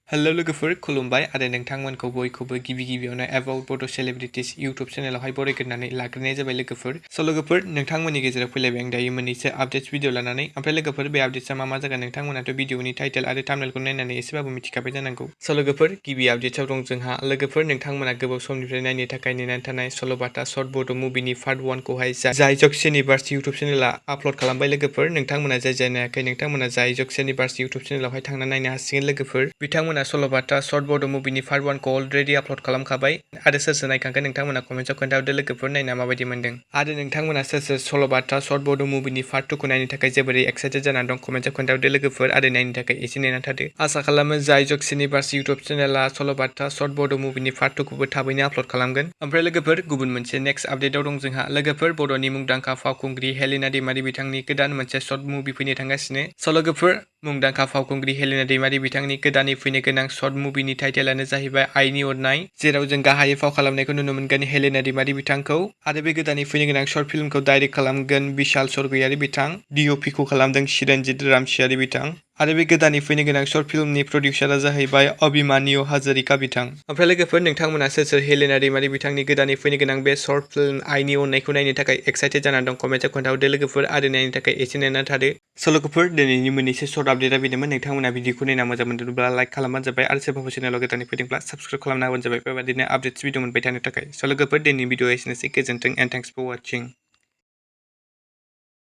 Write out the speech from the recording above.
Hello लोगोफोर खुलुमबाय आरो नोंथांमोनखौ बयखौबो गिबियावनो एबाउट बड' सेलिब्रिटिज इउटुब चेनेलावहाय बरायग्रोनानै लाग्रोनाय जाबाय लोगोफोर। लोगोफोर नोंथांमोननि गेजेराव फैलायबाय आं दायो मोननैसो आपडेट्स भिडिअ लानानै। ओमफ्राय लोगोफोर बे आपडेट्सआ मा जागोन नोंथांमोनाथ' भिडिअनि टाइटेल आरो थाम्बनेलखौ नायनानै एसेबाबो मिथिखाबाय जानांगौ। लोगोफोर गिबि आपडेट्सआव दं जोंहा लोगोफोर नोंथांमोना गोबाव समनिफ्राय नायनो थाखाय नेनानै थानाय सल'बाथा शर्ट बड' मुभिनि पार्ट 1खौहाय जाय जक्स इउनिभार्स इउटुब चेनेला आपल'ड खालामबाय लोगोफोर। नोंथांमोना जाय नायाखै नोंथांमोना जाय जक्स इउनिभार्स इउटुब चेनेलावहाय थांना नायनो हासिगोन लोगोफोर। बिथांमोना सल'बाथा शर्ट बड' मुभिनि पार्ट 1खौ अलरेडि आपल'ड खालामखाबाय आरो सोर नायखांखो नोंथांमोना कमेन्टआव खोन्थाहरदो लोगोफोर नायना माबायदि मोनदों। आरो नोंथांमोना सोर सल'बाथा शर्ट बड' मुभिनि पार्ट 2खौ नायनो थाखाय जोबोरै एक्साइटेड जानानै दं कमेन्टआव खोन्थाहरदो लोगोफोर आरो नायनो थाखाय एसे नेना थादो। आसा खालामो जाय जक्स इउनिभार्स इउटुब चेनेला सल'बाथा शर्ट बड' मुभिनि पार्ट 2खौबो थाबैनो आपल'ड खालामगोन। ओमफ्राय लोगोफोर गुबुन मोनसे नेक्स्ट आपडेटआव दं जोंहा लोगोफोर बर'नि मुंदांखा फावखुंग्रि हेलिना दैमारि बिथांनि गोदान मोनसे शर्ट मुभि फैनो थांगासिनो। लोगोफोर मुंदांखा फावखुंग्रि हेलिना दैमारि बिथांनि गोदानै फैनो गोनां शर्ट मुभिनि टाइटेलानो जाहैबाय आइ'न ONNAI, जेराव जों गाहायै फाव खालामनायखौ नुनो मोनगोन हेलिना दैमारि बिथांखौ। आरो बे गोदानै फैनो गोनां शर्ट फिल्मखौ डाइरेक्ट खालामगोन बिशाल सर्गयारि बिथां। DOPखौ खालामदों चिरन्जीत रामसियारि बिथां। आरो बे गोदानै फैनो गोनां शर्ट फिल्मनि प्रडिउसारा जाहैबाय अभिमान्यु हाजरिका बिथां। ओमफ्राय लोगोफोर नोंथांमोना सोर हेलिना दैमारि बिथांनि गोदानै फैनो गोनां बे शर्ट फिल्म आइ'न ONNAIखौ नायनो थाखाय एक्साइटेड जानानै दं कमेन्टआव खोन्थाहरदो लोगोफोर आरो नायनो थाखाय एसे नेना थादो। लोगोफोर दिनैनि मोननैसो शर्ट आपडेटआ बेनोमोन। नोंथांमोना भिडिअखौ नायना मोजां मोनदोंब्ला लाइक खालामबानो जाबाय आरो सोरबाफोर चेनेलाव गोदानै फैदोंब्ला साबस्क्राइब खालामना होबानो जाबाय बेबायदिनो आपडेट्स भिडिअ मोनबाय थानो थाखाय। लोगोफोर दिनैनि भिडिअआ एसेनोसै, गोजोन्थों एन्ड थेंक्स फर वाचिं।